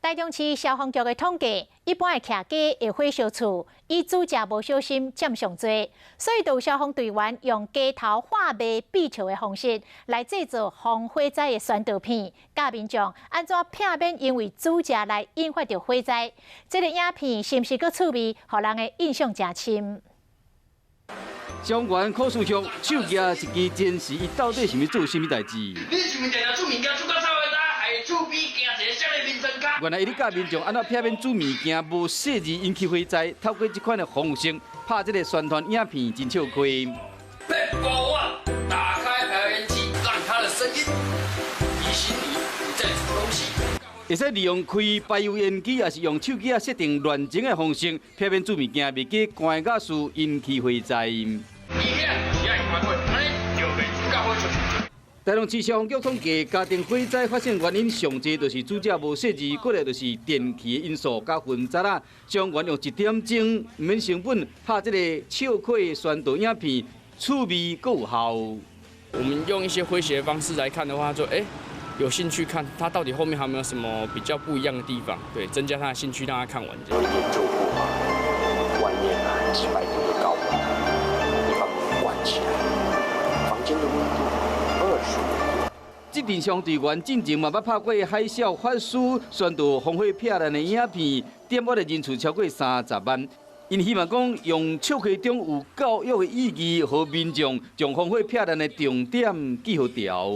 台中市消防局的統計，一般的徛家會火燒厝，以煮食無小心佔上濟，所以就有消防隊員用街頭喊賣秘笑的方式來製作防火災的宣導片，教民眾按怎避免因為煮食來引發著火災。這个影片是毋是閣趣味，予人的印象誠深。消防員柯樹雄手舉一支煎匙，伊到底是欲做啥物代誌？你是毋是定定煮物件煮到臭的，害厝邊驚一个啥物眠床跤？原來伊咧教民眾按怎避免煮物件無細膩引起火災，透過這款的方式拍這个宣傳影片，真笑虧。打開排油煙機，讓它的聲音提醒你你在煮東西。會使利用開排油煙機，抑是用手機仔設定亂鐘的方式，避免煮物件袂記關瓦斯引起火災。伊遐是愛關火，按呢就袂煮到火出去。台中市消防局統計，家庭火災發生原因上濟就是煮食無細膩，過來就是電器的因素佮混雜啦。消防員用一點鐘毋免成本拍這个笑虧宣導影片，趣味閣有效。我們用一些詼諧的方式來看的話，就有興趣看，他到底後面還有沒有什麼比較不一樣的地方？對，增加他的興趣，讓他看完。有一點救護嘛，外面啊幾百度的高溫，你把門關起來，房間的溫度25度。這陣消防隊員進前嘛捌拍過海嘯法師宣導防火避難的影片，點閱的人數超過30萬。𪜶希望講用笑詼中有教育的意義，予民眾將防火避難的重點記予牢。